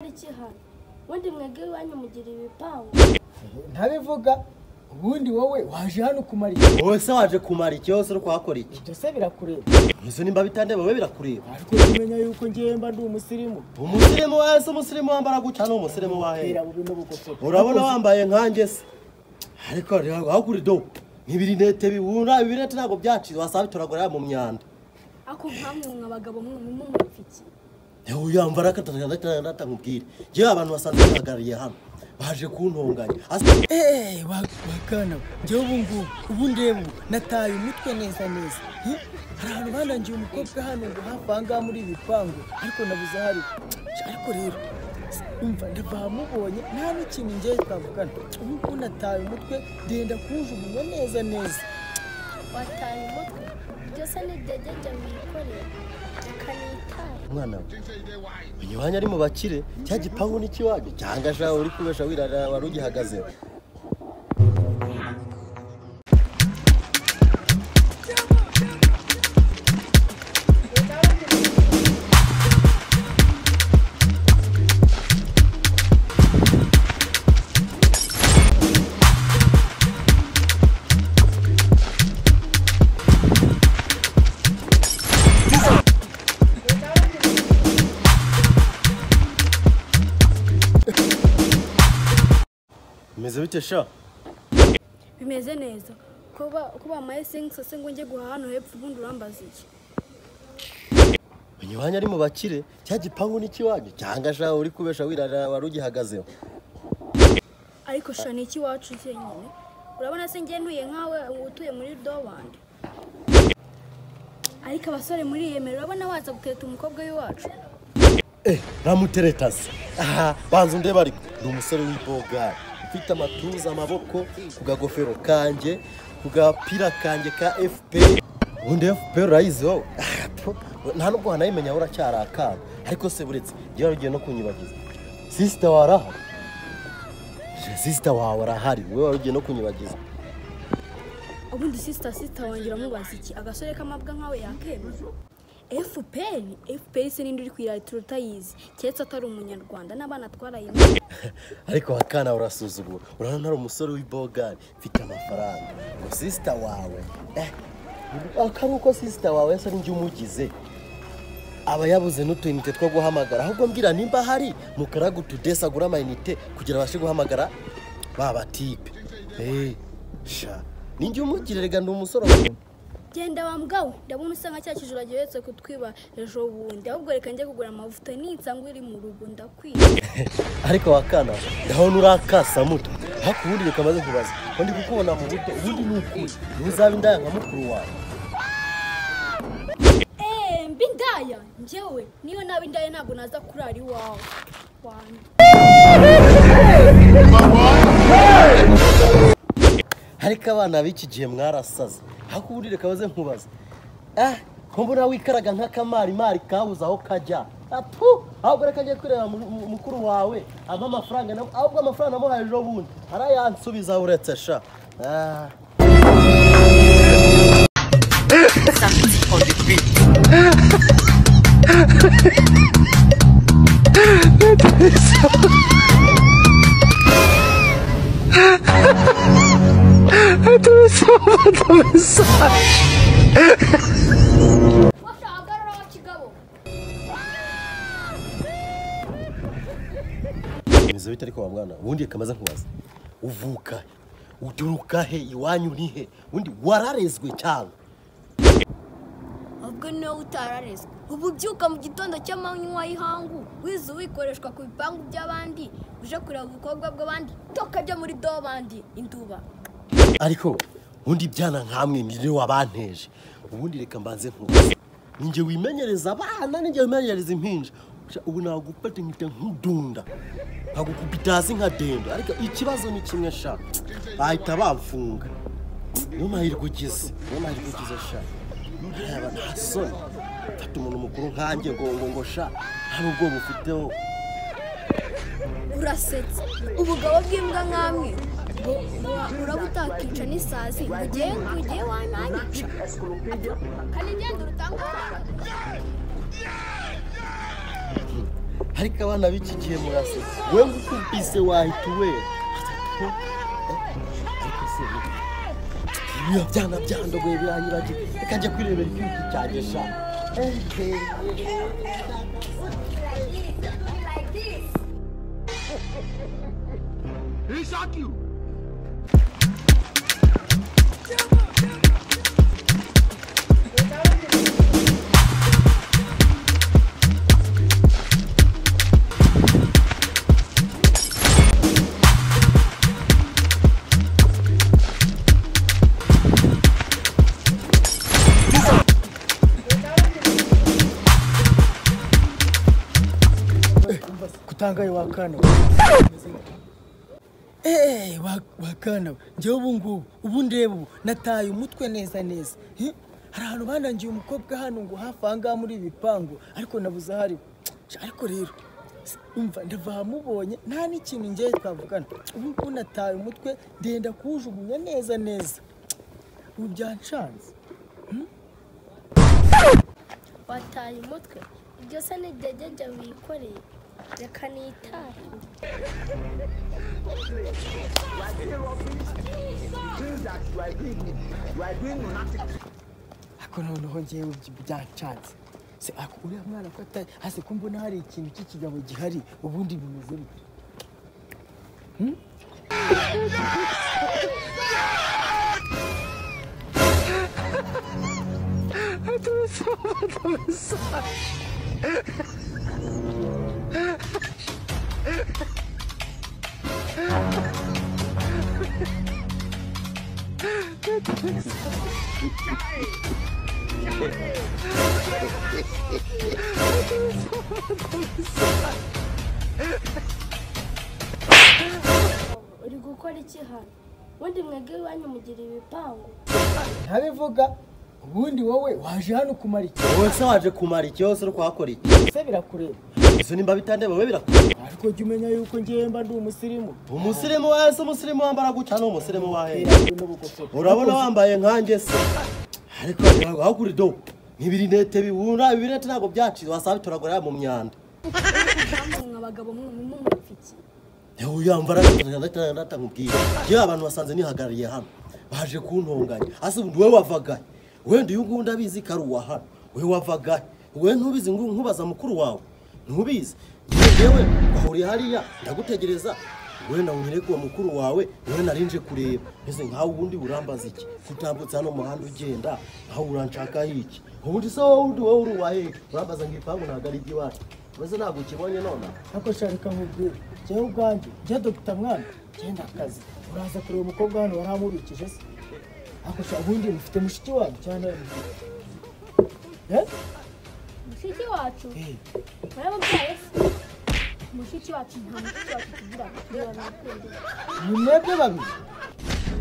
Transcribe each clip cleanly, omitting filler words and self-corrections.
Iki hano ubundi mwebwe iwanyu mugira ibipangu? Ntabivuga. Ubundi wowe waje hano kumara iki? Wowe se waje kumara iki? Wose uri kuhakora iki? Ibyo se birakureba? Izo nimba bitandeba wowe birakureba. Ariko kumenya yuko ngewe mba ndi umusirimu. Umusirimu wawe se? Umusirimu wambara gutya ni umusirimu wahe? Tera bubi n'ubugofero. Urabona wambaye nkanjye se? Ariko aho kuri do n'ibirinete bibura, ibirinete ntabwo byacitse, wasaba bitoragura mu myanda. Ako nkamwe mwa abagabo mwe mumufiki. Yewe yambara akatatata nkubwire. Jewe abantu basanzwe bahagarariye hano baje kuntonganya. Wakana njyewe ubu ngubu ubu ndeba ubu nataye umutwe neza neza. Hari ahantu banangiye umukobwa hano ngo hafi aha ngaha muri ibi bipangu, ariko nabuze ahari. Ariko rero umva ndabamubonye nta n'ikintu ngewe twavugana. Ubu ngubu nataye umutwe ndenda kuwujugunya neza neza. Wataye umutwe? Byose ni degege wikorera. Kanitaye. Mwana we, iwanyu ari mu bakire, cya gipangu ni kiwanyu cyangwa sha uri kubesha wirara wari ugihagaze. Bimeze bite sha? Bimeze neza. Kuba amaye singse ngo njye guhaha hano hepfo ubundi urambaza iki? Iwanyu ari mu bakire, cya gipangu ni kiwanyu cyangwa sha uri kubesha wirara wari ugihagaze. Ariko sha ni iki wacu cyenyine? Urabona se ngiye ntuye nkawe utuye muri Dobandi. Ariko abasore muri yemera urabona waza gutereta umukobwa w'iwacu. Ramutereta se. Aha, banza undebe ariko ni umusore w'ibogari. Ufite amatuza, amaboko, ku gagofero kanjye, ku gapira kanjye ka FPR. Ubundi FPR urayizi wowe? Nta nubwo wanayimenya uracyari akana. Ariko se buretse, njyewe wari ugiye no kunyibagiza. Sister wawe arahari? Sister wawe arahari, wowe wari ugiye no kunyibagiza. Ubundi sister wanjye uramubaza iki? Agasore k'amabwa nkawe yakemera? FPR? FPR se ninde uri kwirata utayizi? Keretse atari umunyarwanda n'abana twarayimenye. Ariko wakana urasuzugura. Urabona ntari umusore w'ibogari, mfite amafaranga. Ngo sister wawe, akari uko sister wawe yasa n'injye umugize. Aba yabuze n'utuyinite two guhamagara. Ahubwo mbwira nimba hari mukaragu tudesa agura amayinite kugira abashe guhamagara ba batipe. Sha, ninjye umugire rega ndi umusore. Genda wa mugabo, ndabona usa nka cya kijura giherutse kutwiba ejo bundi. Ahubwo reka njye kugura amavuta ninsanga uri mu rugo ndakwiba. Ariko wakana, ndabona urakasa muto. Ariko ubundi reka maze nkubaze. Ko ndi kukubona mu buto, ubundi ni ukuri. Ntuzaba indaya nka mukuru wawe. Mbi indaya njyewe niyo naba indaya ntabwo naza kurara iwawe. Wanjye. Ariko abana b'iki gihe mwarasaze. Ariko ubundi reka baze nkubaze. Ko mbona wikaraga nk'akamari mari kabuze aho kajya. Apu, ahubwo reka njye kureba mukuru wawe, ampa amafaranga, ahubwo amafaranga namuhaye ejo bundi. Arayansubiza uretse sha. Bimeze bite ariko wa mwana? Ubundi reka maze nkubaze. Uvuka uturuka he? Iwanyu ni he? Ubundi wararezwe cyangwa? Ubwo niwe utararezwe. Ubu ubyuka mu gitondo cy'amanywa y'ihangu, wize wikoreshwa ku bipangu by'abandi, uje kureba ubukobwa bw'abandi, tokajya muri Dobandi induba. Ariko ubundi byana nkamwe ni wabanteje. Ubundi reka mbanze nkubaze. Ninjye wimenyereza abana, ninjye wimenyereza impinja. Ubu nagufata nkita nkudunda. Nkagukubita hasi nka dendo. Ariko ikibazo ni kimwe sha. Bahita bamfunga. Niyo mahirwe ugize. Niyo mahirwe ugize sha. Aba nta soni. Fata umuntu mukuru nkanjye ngo sha. Nta n'ubwoba ufiteho. Urasetse. Ubugabo bw'imbwa nkamwe. Uraba utakica n'isazi. Ugiye wananyica. Kandi genda urutanga. Ariko abana b'iki gihe murase. Wewe ngukubise wahita uwera. Ariko se ibiya byana byandogoye biranyibage. Reka njye kwirebera icyuki cyanjye sha. He shot you. Kutangaye wakana. Wakana njyewe ubu ngubu ubu ndeba ubu nataye umutwe neza neza. Hari ahantu bandangiye umukobwa hano ngo hafi aha ngaha muri ibi bipangu ariko nabuze aho ari. Ariko rero umva ndava ahamubonye nta n'ikintu ngewe twavugana. Ubu ngubu nataye umutwe ndenda kuwujugunya neza neza. Ubu byancanze. Wataye umutwe ibyo se ni degege wikoreye. Reka nitahe. Ariko noneho ngewe byancanze. Se ako uriya mwana ko atari hase ko mbona hari ikintu cy'ikigabo gihari ubundi bimeze bite? Uri gukora iki hano? Ubundi mwebwe iwanyu mugira ibipangu. Ntabivuga. Ubundi wowe waje hano kumara iki? Wowe se waje kumara iki? Wose uri kuhakora iki? Se birakureba. Izo nimba bitandeba wowe birakureba. Ariko jya umenya yuko ngewe mba ndi umusirimu. Umusirimu wahe se? Umusirimu wambara gutya ni umusirimu wahe? Urabona wambaye nkanjye se? Ariko aho kuri do n'ibirinete bibura ibirinete ntabwo byacize wasaba bitoragura mu myanda. Abagabo mwe mumupfiki. Yewe yambara ndatamubwira. Yewe abantu basanze nihagarariye hano. Baje kuntonganya. Ase ubundi wewe wavagaye. Wenda uyu nguyu ndabizi karuwa hano. Wewe wavagaye. Wewe ntubizi ngo nkubaza mukuru wawe. Ntubizi. Yewe bahuriye hariya ndagutegereza. Wenda unyereke uwo mukuru wawe, wewe narinje kureba. Mbese nkawe ubundi urambaza iki? Kutambutse hano muhanda ugenda, nkawe uranshaka iki? Ubundi se wowe undi wowe uri uwahe? Urambaza ngo ipangu ntabwo ari iry'iwacu. Mbese ntabwo ukibonye none? Ariko sha reka nkubwire. Njyewe ubwanjye, njye Dr. Mwana, genda akazi. Uraza kureba umukobwa hano waramubikije se? Ariko sha ubundi mufite mushiki wanyu cyane mufite. Mushiki wacu? Warababyaye se? Mushiki wacu nta mushiki wacu tugira. Ni mwebwe babiri.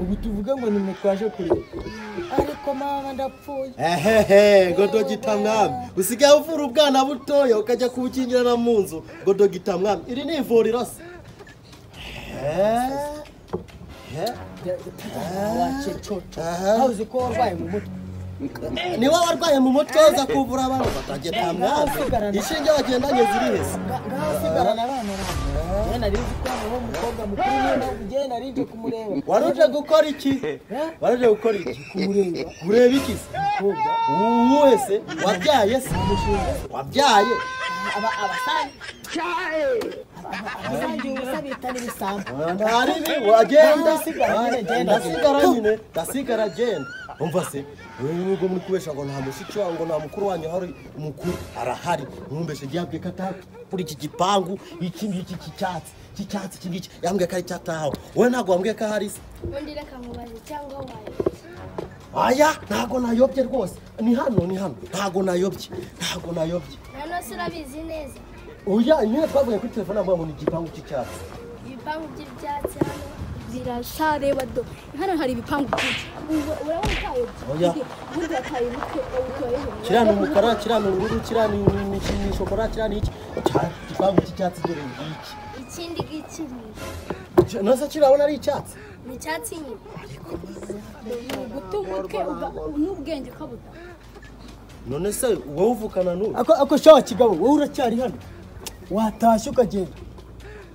Ubu tuvuge ngo nimwe twaje kureba. Ariko mama ndapfuye. Ehehe, ngo Dogita Mwami. Usigaye uvura ubwana butoya ukajya kubukingirana mu nzu. Ngo Dogita Mwami, iri ni ivuriro se? Uzi ko warwaye mu mutwe. Ni wowe warwaye mu mutwe uza kuvura abantu batageta mwami. Ishinge wagendanye ziri he se? Ngaho sigarana abana bawe. Njye nari nzi ko hano umukobwa mukuru niyo mpamvu nari nje kumureba. Wari uje gukora iki? Wari uje gukora iki? Kumureba. Kureba iki se? Umukobwa. Uwuhe se? Wabyaye se? Wabyaye? Abasangiye ubusa bitana ibisambo. Ntaribi wagenda. Ndasigara nyine. Ndasigara genda. Umva se, wewe nubwo muri kubesha ngo nta mushiki wawe ngo nta mukuru wanyu hari umukuru arahari. Mwumbeshe yabwiye ko kuri iki gipangu iki ngiki cy'icyatsi cy'icyatsi iki ngiki yambwiye ko ari cyatahawe. Wowe ntabwo wambwiye ko ahari se? Ubundi reka nkubaze cyangwa wayobye. Aya ntabwo nayobye rwose. Ni hano ni hano. Ntabwo nayobye. Ntabwo nayobye. Nano se urabizi neza? Oya nyine twavuye kuri telefone ambaye ngo ni igipangu cy'icyatsi. Ibipangu by'ibyatsi hano birashareba do. Hano hari ibipangu byinshi. Urabona utayobye. Ubundi wataye umutwe utoyeho. Kiriya ni umukara, kiriya ni ubururu, kiriya ni shokora, kiriya ni iki. Igipangu cy'icyatsi dore ngiki. Ikindi ngiki ni. Nose kirabona ari icyatsi. Ni icyatsi nyine. Guta umutwe n'ubwenge kabuta. None se wowe uvukana n'uyu? Ako shawa kigabo wowe uracyari hano. Watashye ukagenda.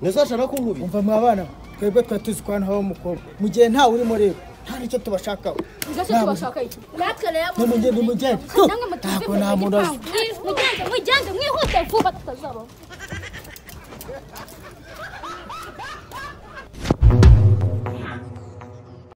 Ntazashaka kunkubita. Umva mwabana, twebwe twari tuzi ko hano haba umukobwa. Mu gihe ntawe urimo rero, nta n'icyo tubashakaho. Mbese tubashaka iki? Natwe rero Nimugende, nimugende. Namwe mutuve Ntabwo nta muntu azi. Mugende, mugende, mwihute vuba tutazabaho.